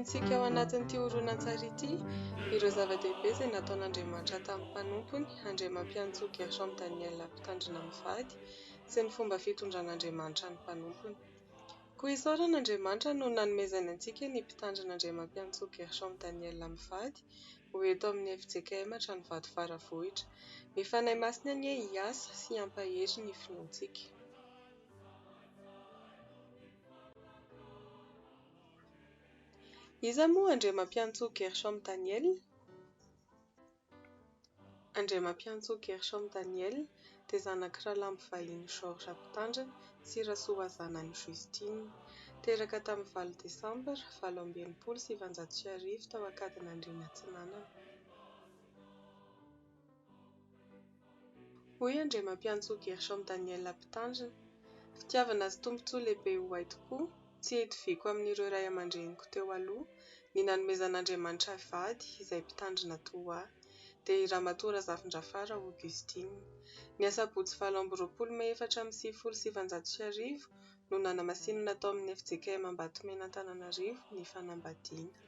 Hovakintsika ao anatin'ity horonantsary ity ireo zava-dehibe izay nataon'Andriamanitra tamin'ny mpanompony, Andriamampiantsoa Gershom Daniel Mpitandrina mivady, sy ny fomba fitondran'Andriamanitra ny mpanompony. Koa isaorana Andriamanitra noho ny nanomezany antsika ny Mpitandrina Andriamampiantsoa Gershom Daniel mivady ho eto amin'ny fjkm Tranovato Faravohitra. Ny Fanahy Masina anie hiasa sy hampahery ny finoantsika. Iza moa Andriamampiantsoa Gershom Daniel? Andriamampiantsoa Gershom Daniel dia zanak'i Ralambo Vahiny Georges Mpitandrina sy Rasoazanany Justine. Teraka tamin'ny valo desambra 1968 tao Ankadinandriana Atsinanana. Hoy Andriamampiantsoa Gershom Daniel Mpitandrina, Fitiavana sy tombontsoa lehibe ho ahy tokoa, tsy itoviako amin'ireo ray aman-dreniko teo aloha, ny nanomezan'Andriamanitra ahy vady izay mpitandrina toa ahy, dia i Ramatoa Razafindrafara Augustine. Ny asabotsy 28 mey 1994 no nanamasinana tao amin'ny fjkm Ambatomena Antananarivo ny fanambadiana.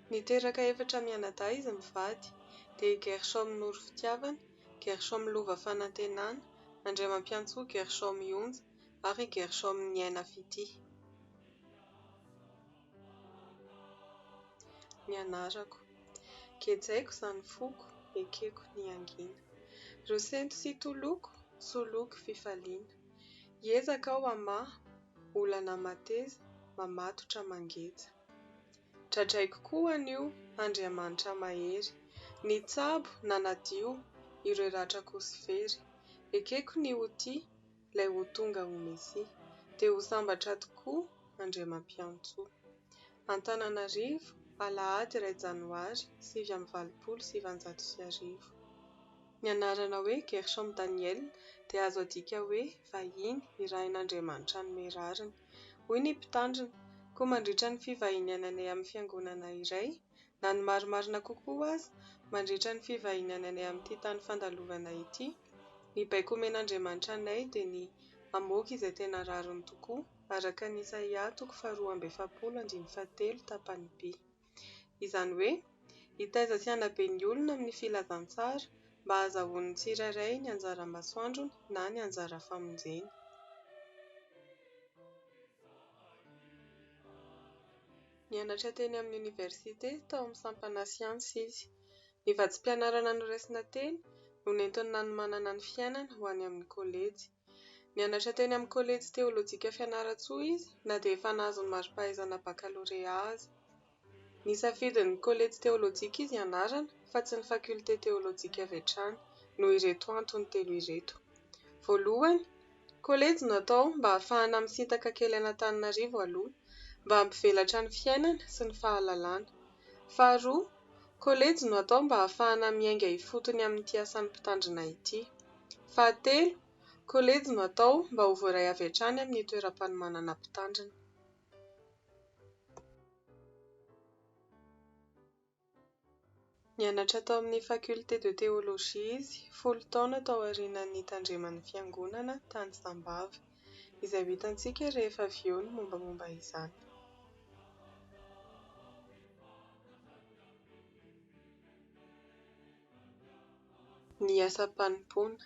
Niteraka efatra mianadahy izy mivady, dia i Gershom Noro Fitiavana, Gershom Lova Fanantenana, Andriamampiantsoa Gershom Ionja ary i Gershom Niaina Fitia. Ny anarako. Gejaiko izany foko, ekeko ny hangina. Ireo sento sy toloko, soloiko fifaliana. Hiezaka aho hamaha, olana mateza, mamatotra mangeja. Dradraiko koa anio, Andriamanitra mahery. Nitsabo, nanadio, ireo ratrako sy fery. Ekeko ny ho tia, 'lay ho tonga ho Mesia. Dia ho sambatra tokoa, Andriamampiantsoa. Antananarivo, Alahady iray janoary 1989. Ny anarana hoe Gershom Daniel dia azo adika hoe vahiny irahin'Andriamanitra hanome rariny. Hoy ny mpitandrina, Koa mandritra ny fivahiniananay amin'ny fiangonana iray, na ny marimarina kokoa aza, mandritra ny fivahiniananay amin'ity tany fandalovana ity, ny baiko omen'Andriamanitra anay dia ny hamoaka izay tena rariny tokoa, araka ny Isaia toko faharoa amby efapolo andininy fahatelo tapany B. Izany hoe, hitaiza sy hanabe ny olona amin'ny filazantsara mba hahazahoan'ny tsirairay ny anjara masoandrony na ny anjara famonjeny. Nianatra teny amin'ny oniversite tao amin'ny sampana siansa izy. Ny vatsim-pianarana noraisina teny no nentiny nanomanana ny fiainana ho any amin'ny kolejy. Nianatra teny amin'ny kolejy teolojika Fianarantsoa izy na dia efa nahazo ny mari-pahaizana bakalorea aza. Nisafidy ny kolejy teolojika izy hianarana fa tsy ny fakilte teolojika avy hatrany noho ireto antony telo ireto. Voalohany, kolejy no atao mba hahafahana misintaka kely an'Antananarivo aloha, mba hampivelatra ny fiainana sy ny fahalalana. Faharoa, kolejy no atao mba hahafahana miainga ifotony amin'ity asan'ny mpitandrina ity. Fahatelo, kolejy no atao mba ho voaray avy hatrany amin'ny toeram-panomanana mpitandrina. Nianatra tao amin'ny Faculté de Théologie izy, 10 taona tao aorianan'ny nitandreman'ny fiangonana tany Sambava, izay ho hitantsika rehefa avy eo ny mombamomba izany. Ny asam-panompoana.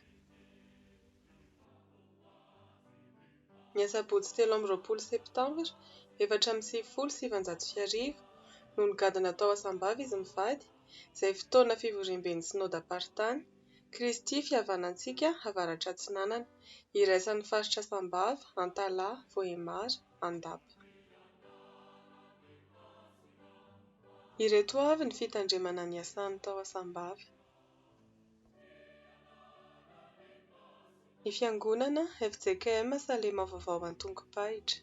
Ny asabotsy 23 septambra 1994 no nigadona tao Sambava izy mivady, izay fotoana fivoriamben'ny Synodam-paritany, Kristy Fihavanantsika Avaratra Atsinanana, iraisan'ny faritra Sambava, Antalaha, Vohemar, Andapa. Ireto avy ny fitandremana niasany tao Sambava. Ny Fiangonana fjkm Salema Vaovao Antongopahitra.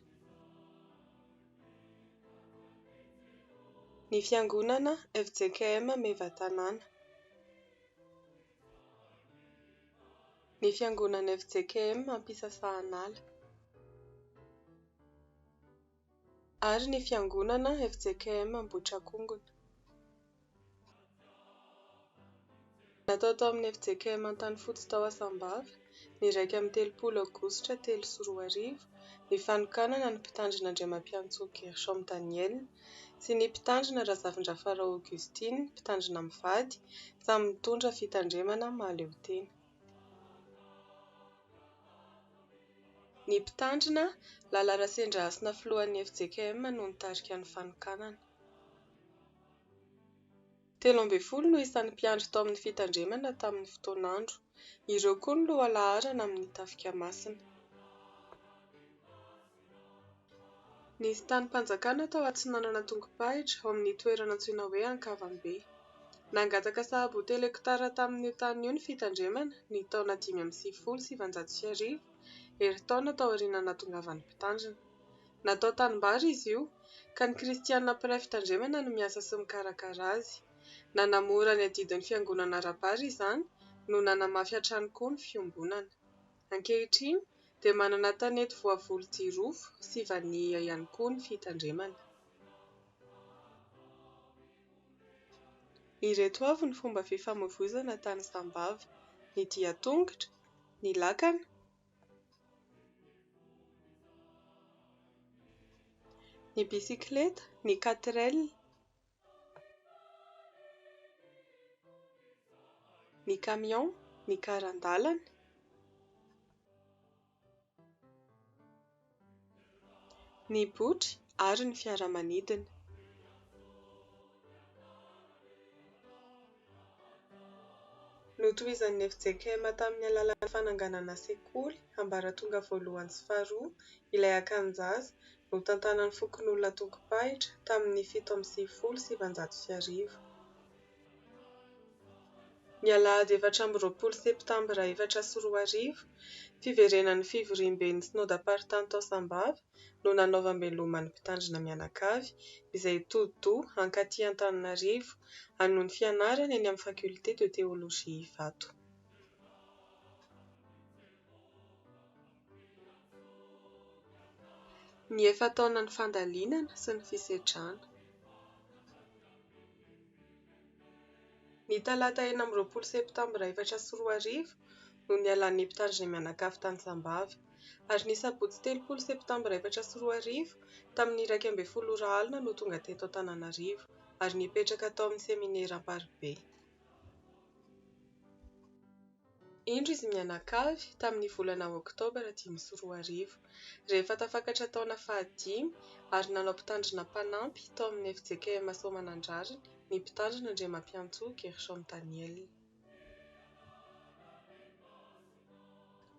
Ny Fiangonana fjkm Mevatanàna. Ny Fiangonana fjkm Ampisasahanala. Ary ny Fiangonana fjkm Ambohitrakongona. Natao tao amin'ny fjkm Antanifotsy tao Sambava, ny 31 aogositra 2003, ny fanokanana ny mpitandrina Andriamampiantsoa Gershom Daniel sy ny mpitandrina Razafindrafarao Augustine, mpitandrina mivady, samy mitondra fitandremana mahaleo tena. Ny mpitandrina Lala Rasendrahasina filohan'ny fjkm no nitarika ny fanokanana. 13 no isan'ny mpiandry tao amin'ny fitandremana tamin'ny fotoan'andro. Ireo koa no lohalaharana amin'ny tafika masina. Nisy tanim-panjakana tao Atsinanana Tongopahitra, ao amin'ny toerana antsoina hoe Ankavambe. Nangataka sahabo ho telo hektara tamin'io tany io ny fitandremana, ny taona 1995, herintaona taorian'ny nahatongavan'ny mpitandrina. Natao tanimbary izy io, ka ny kristiana mpiray fitandremana no miasa sy mikarakara azy. Nanamora ny adidin'ny fiangonana ara-bary izany no nanamafy hatrany koa ny fiombonana. Ankehitriny dia manana tanety voavoly jirofo sy vania ihany koa ny fitandremana. Ireto avy ny fomba fifamoivoizana tany Sambava: ny dian-tongotra, ny lakana, ny bisikileta, ny quatrelle, ny camion, ny karan-dalana, ny botry ary ny fiaramanidina. Notohizan'ny fjkm tamin'ny alalan'ny fananganana sekoly ambaratonga voalohany sy faharoa ilay Akanjaza notantanan'ny fokonolona Tongopahitra tamin'ny 1997. Ny alahady 24 septambra 2004, fiverenan'ny fivoriamben'ny Synodam-paritany tao Sambava no nanaovam-beloma ny mpitandrina mianakavy izay hitodi-doha hankaty Antananarivo hanohy ny fianarany eny amin'ny Faculté de Théologie Ivato. Ny efa-taonan'ny fandalinana sy ny fisedrana. Ny talata 26 septambra 2004 no nialan'ny mpitandrina mianakavy tany Sambava, ary ny sabotsy 30 septambra 2004 tamin'ny 11 ora alina no tonga teto Antananarivo ary nipetraka tao amin'ny seminera Amparibe. Indro izy mianakavy tamin'ny volana oktobra 2005, rehefa tafakatra taona fahadimy ary nanao mpitandrina mpanampy tao amin'ny fjkm Soamanandrariny ny mpitandrina Andriamampiantsoa Gershom Daniel.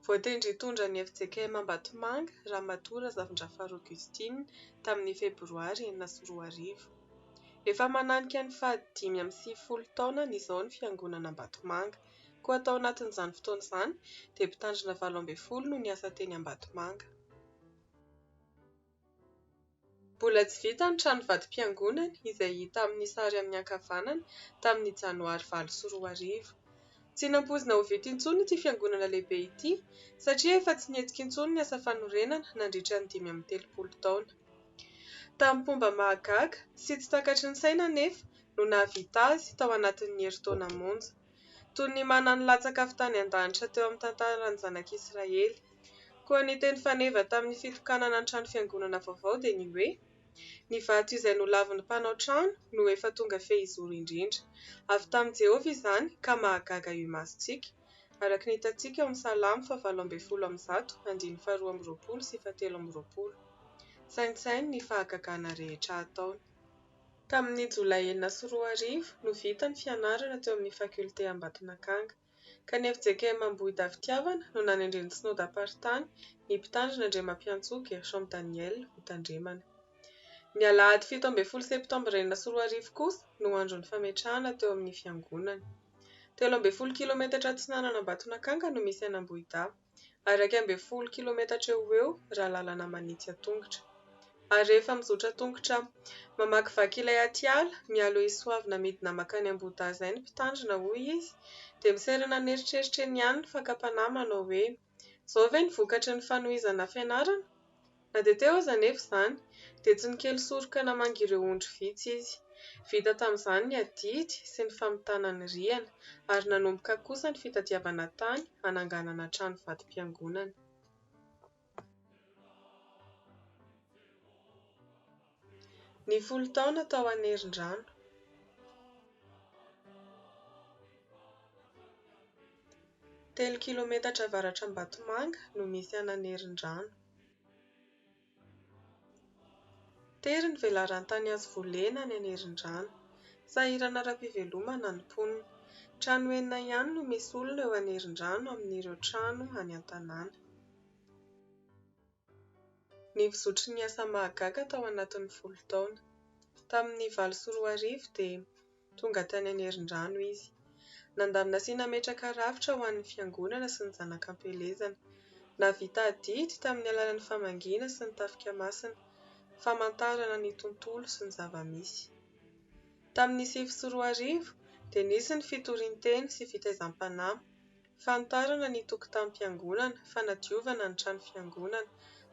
Voatendry hitondra ny fjkm Ambatomanga Ramatoa Razafindrafara Augustine tamin'ny febroary 2006. Efa mananika ny faha-95 taonany izao ny fiangonana Ambatomanga. Koa tao anatin'izany fotoana izany dia mpitandrina 18 no niasa teny Ambatomanga. Mbola tsy vita ny trano vadim-piangonana izay hita amin'ny sary amin'ny ankavanana tamin'ny janoary 2008. Tsy nampoizina ho vita intsony ity fiangonana lehibe ity satria efa tsy nihetsika intsony ny asa fanorenana nandritra ny 35 taona. Tamin'ny fomba mahagaga sy tsy takatry ny saina anefa no nahavita azy tao anatin'ny herintaona monja. Toy ny mana nilatsaka avy tany an-danitra teo amin'ny tantaran'ny zanak'Israely. Koa ny teny faneva tamin'ny fitokanana ny trano fiangonana vaovao dia ny hoe: Ny vato izay nolavin'ny mpanao trano no efa tonga fehizoro indrindra. Avy tamin'i Jehovah izany ka mahagaga io masontsika, araka ny hitantsika ao amin'ny Salamo faha-118 andininy faha-22 sy faha-23. Saintsaino ny fahagagana rehetra ataony. Tamin'ny jolay 2006 no vita ny fianarana teo amin'ny Faculté Ambatonakanga. Ka ny fjkm Ambohidavitiavana no nanendren'ny Synodam-paritany ny mpitandrina Andriamampiantsoa Gershom Daniel ho tandremana. Ny alahady 17 septambra 2006 kosa no andron'ny fametrahana teo amin'ny fiangonana. 13 kilometatra atsinanana Ambatonakanga no misy an'Ambohidahy, ary 11 kilometatra eo ho eo raha lalana manitsy an-tongotra. Ary rehefa mizotra tongotra mamakivaky ilay atiala mialoha hisoavina midina mankany Ambohidahy izay ny mpitandrina, hoy izy, dia miserana an'eritreritra eny ihany ny fakam-panahy manao hoe: izao ve ny vokatry ny fanohizana fianarana? Na dia teo aza anefa izany, dia tsy nikely soroka namangy ireo ondry vitsy izy. Vita tamin'izany ny adidy sy ny famitana ny rihana, ary nanomboka kosa ny fitadiavana tany hananganana trano vadim-piangonana. Ny 10 taona tao Anerindrano. 3 kilometatra avaratr'Ambatomanga no misy an'Anerindrano. Tery ny velaran-tany azo volena any Anerindrano. Sahirana ara-pivelomana ny mponina. Trano 6 ihany no misy olona eo Anerindrano amin'ireo trano any an-tanàna. Ny fizotry ny asa mahagaga tao anatin'ny 10 taona. Tamin'ny 2008 dia tonga tany Anerindrano izy. Nandamina sy nametraka rafitra ho an'ny fiangonana sy ny zanak'ampielezana. Nahavita adidy tamin'ny alalan'ny famangiana sy ny tafika masina, famantarana ny tontolo sy ny zava-misy. Tamin'ny 2009 dia nisy ny fitorian-teny sy fitaizam-panahy, fanitarana ny tokotanim-piangonana, fanadiovana ny trano fiangonana,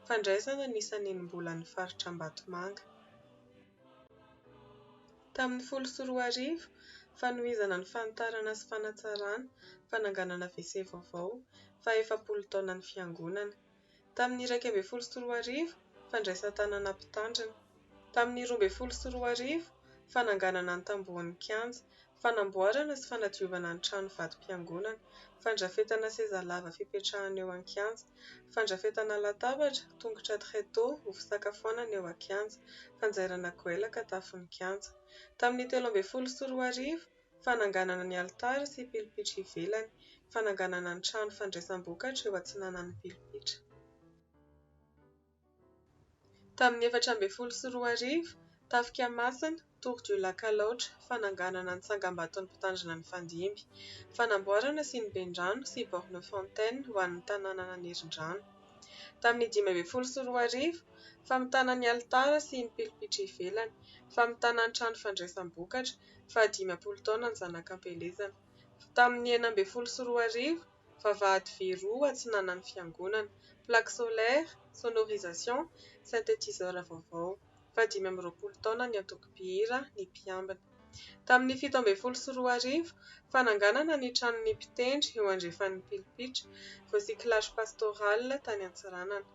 fandraisana ny isan'enim-bolan'ny faritra Ambatomanga. Tamin'ny 2010, fanohizana ny fanitarana sy fanatsarana, fananganana WC vaovao, faha-40 taonan'ny fiangonana. Tamin'ny 2011, fandraisan-tanana mpitandrina. Tamin'ny 2012, fananganana ny tambohon'ny kianja, fanamboarana sy fanadiovana ny trano vatom-piangonana, fandrafetana seza lava fipetrahana eo an-kianja, fandrafetana latabatra, tongotra tréteau ho fisakafoanana eo an-kianja, fanjairana goelaka tafon'ny kianja. Tamin'ny 2013, fananganana ny alitara sy pilipitra ivelany, fananganana ny trano fandraisam-bokatra eo atsinanan'ny pilipitra. Tamin'ny 2014, tafika masina, Tour du Lac Alaotra, fananganana ny tsangambaton'ny mpitandrina ny fandimby, fanamboarana siniben-drano sy borne fontaine ho an'ny tanànan'Anerindrano. Tamin'ny 2015, famitana ny alitara sy ny pilipitra ivelany, famitana ny trano fandraisam-bokatra, faha-50 taona ny zanak'ampielezana. Tamin'ny 2016, vavahady vy 2 atsinanan'ny fiangonana, plaque solaire, sonorisation, synthétiseur vaovao. Faha-25 taona ny antoko mpihira ny mpiambina. Tamin'ny 2017, fananganana ny tranon'ny mpitendry eo andrefan'ny pilipitra, recyclage pastoral tany Antsiranana.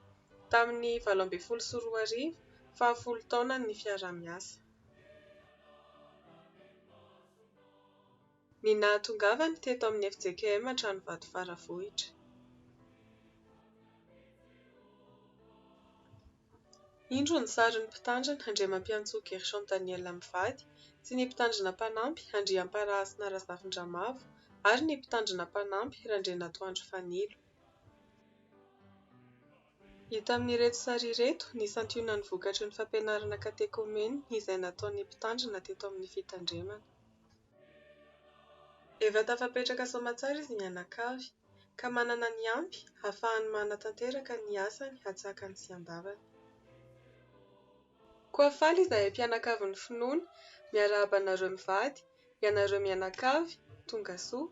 Tamin'ny 2018, faha-10 taona ny fiarahamiasa. Ny nahatongavany teto amin'ny FJKM Tranovato Faravohitra. Indro ny sarin'ny mpitandrina Andriamampiantsoa Gershon Daniel mivady sy ny mpitandrina mpanampy Andriamparahasina Razafindramavo ary ny mpitandrina mpanampy Randrianatoandro Fanilo. Hita amin'ireto sary ireto ny santionan'ny vokatry ny fampianarana katekomena izay nataon'ny mpitandrina teto amin'ny fitandremana. Efa tafapetraka soamantsara izy mianakavy ka manana ny ampy ahafahany manatanteraka ny asany hatsakany sy andavany. Koa faly izahay mpianakavin'ny finoana, miarahaba anareo mivady, ianareo mianakavy, tonga soa.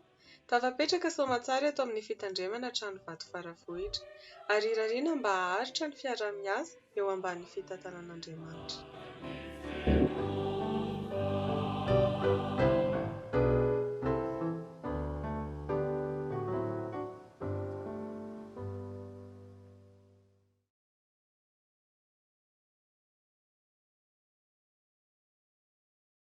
Tafapetraka soamantsara eto amin'ny fitandremana Tranovato Faravohitra. Ary irariana mba haharitra ny fiaraha-miasa eo ambanin'ny fitantanan'Andriamanitra.